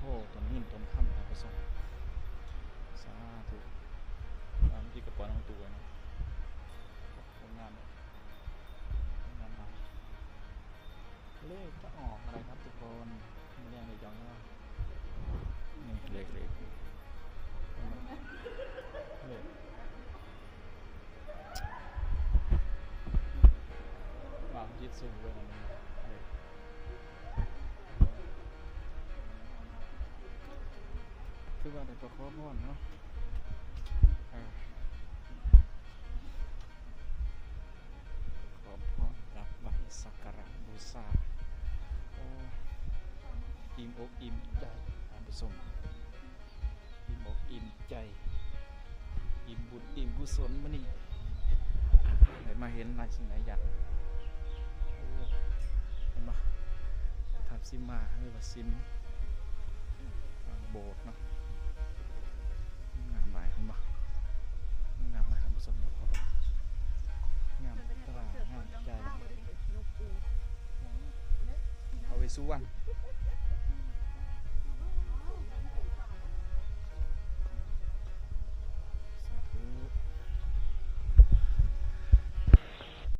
ໂອ້ ຕົ້ນເງິນຕົ້ນຄຳ ທ່ານຜູ້ຊົມ ສາທຸ. ອ່າ ມີກະເປົາໜັງຕູ້ເນາະ ໂອ້ ງາມເນາະ ງາມຫຼາຍ. ເລກຈະອອກອະໄລຄັບທຸກຄົນ? ມື້ແລງເລກຈະອອກຫຍັງ? ນີ້ເລກ ເລກ ເລກ ບ່າວຈິດສູງເບິ່ງອັນນີ້ ເລກ ຄືວ່າໄດ້ໄປຂໍພອນເນາະ ເອີ ຂໍພອນ ກາບໄຫວ້ ສັກກາລະບູຊາ. ໂອ້ ອີ່ມອົກອີ່ມໃຈ ທ່ານຜູ້ຊົມ ອີ່ມອົກອີ່ມໃຈ ອີ່ມບຸນອີ່ມກຸສົນມື້ນີ້ ໄດ້ມາເຫັນຫຼາຍສິ່ງຫຼາຍຢ່າງ. ໂອ້ ເຫັນບໍ່ ພະທາດສີມາ ຫຼືວ່າສີມ ອ່າ ໂບດເນາະ ງາມຫຼາຍ ເຫັນບໍ່ ງາມຫຼາຍ ທ່ານຜູ້ຊົມເນາະ ງາມຕາງາມໃຈ. ເອົາໄວ້ສູ່ວັນ